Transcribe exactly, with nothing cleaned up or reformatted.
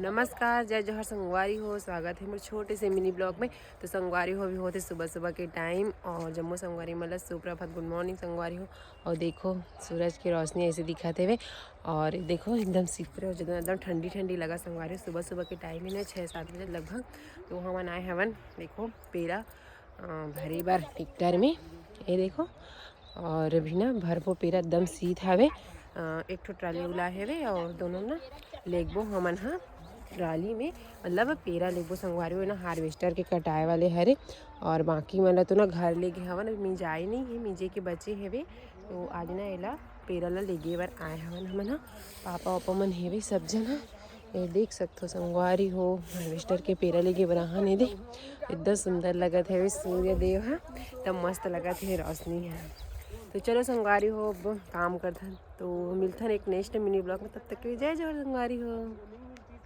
नमस्कार, जय जोहार संगवारी हो, स्वागत हे मोर छोटे से मिनी ब्लॉग में। तो संगवारी हो, अभी होथे सुबह सुबह के टाइम और जम्मो संगवारी मन ल सुप्रभात, गुड मॉर्निंग संगवारी हो। और देखो, सूरज के रोशनी ऐसे दिखत हवे और देखो एकदम सिपरे हो, एकदम ठंडी ठंडी लगा संगवारी हो। सुबह सुबह के टाइम हे ना, छः सात बजे लगभग। तो हमन आए हवन, देखो पेरा भरे बर ट्रैक्टर में, ये देखो। और अभी ना भरबो पेरा, एकदम सीत हवे। एक ठो ट्राली उला हवे और दोनों ना लेगबो हमन हा ट्राली में, मतलब पेरा लेगबो संगवारी हो ना, हार्वेस्टर के कटाए वाले हरे। और बाकी मन ला तो ना घर लेगे हवन, अभी मिंजाए नहीं हे, मिंजे के बचे हवे। तो आज ना एला पेरा ला लेगे बर आए हवन हमन हा, पापा वापा मन हेवे सब झन हा। ये देख सकथो संगवारी हो, हार्वेस्टर के पेरा लेगे बर आहन एदे। इतना सुंदर लगत हवे सूर्य देव हा, तब मस्त लगत हे रोशनी हा। तो चलो संगवारी हो, अब काम करथन, तो मिलथन एक नेक्स्ट मिनी ब्लॉग में। तब तक के लिए जय जोहार संगवारी हो।